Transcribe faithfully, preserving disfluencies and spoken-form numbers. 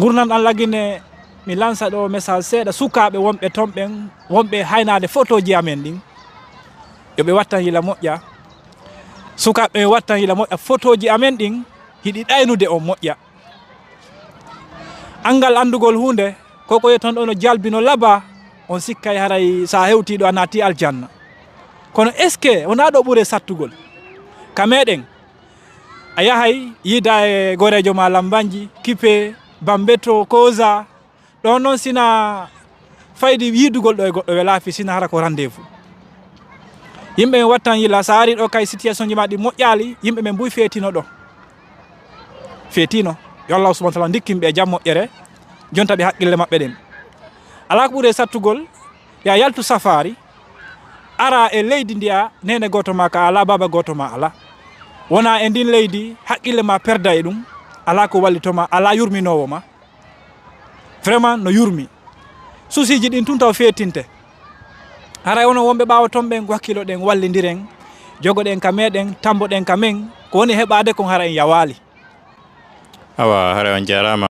Gurnam ɗan lagine, mi lansa ɗo message seeɗa sukaaɓe wonɓe ton ɓen, wonɓe haynaade fotooji amen ɗin. Yo ɓe wattan yila moƴƴa. Sukaaɓe ɓen wattan yila moƴƴa, fotooji amen ɗin hiɗi ɗaynude on moƴƴa. Anngal anndugol huunde, ko ko yetton ɗo no jalbi, no laba, on sikkay haray so a hewtii ɗo a naati aljanna. Kono est-ce que wonaa ɗo ɓure sattugol? Ka meɗen, a yahay yiida e goreejo ma Lambanji, Kipe, Bambeto, Koza. Ɗon non sina faydi yiidugol ɗo e goɗɗo welaa fi sina hara ko rendez-vous. Yimɓe ɓen wattan yila, so a ari ɗo kay situation ji ma ɗi moƴƴaali, yimɓe ɓen buy feetino ɗo. Feetino. Yo Allah subhanahu wa taala ndikkin ɓe jam moƴƴere, jonta ɓe haqqille maɓɓe ɗen. Alaa ko ɓuri e sattugol, ya yaltu safaari, ara e leydi ndiya, neene gooto ma ka alaa, baaba gooto ma alaa. Wona e ndin leydi, haqqille ma perda e ɗum, alaa ko wallito ma, alaa yurminoowo ma. Vraiment no yurmi. Suusiji ɗin tun taw feetinte. Haray onon wonɓe ɓaawo ton ɓen, ko hakkilo ɗen, wallindiren, jogoɗen ka meɗen, tamboɗen ka men, ko woni heɓaade kon hara en yawaali. Awa, haray on jaaraama.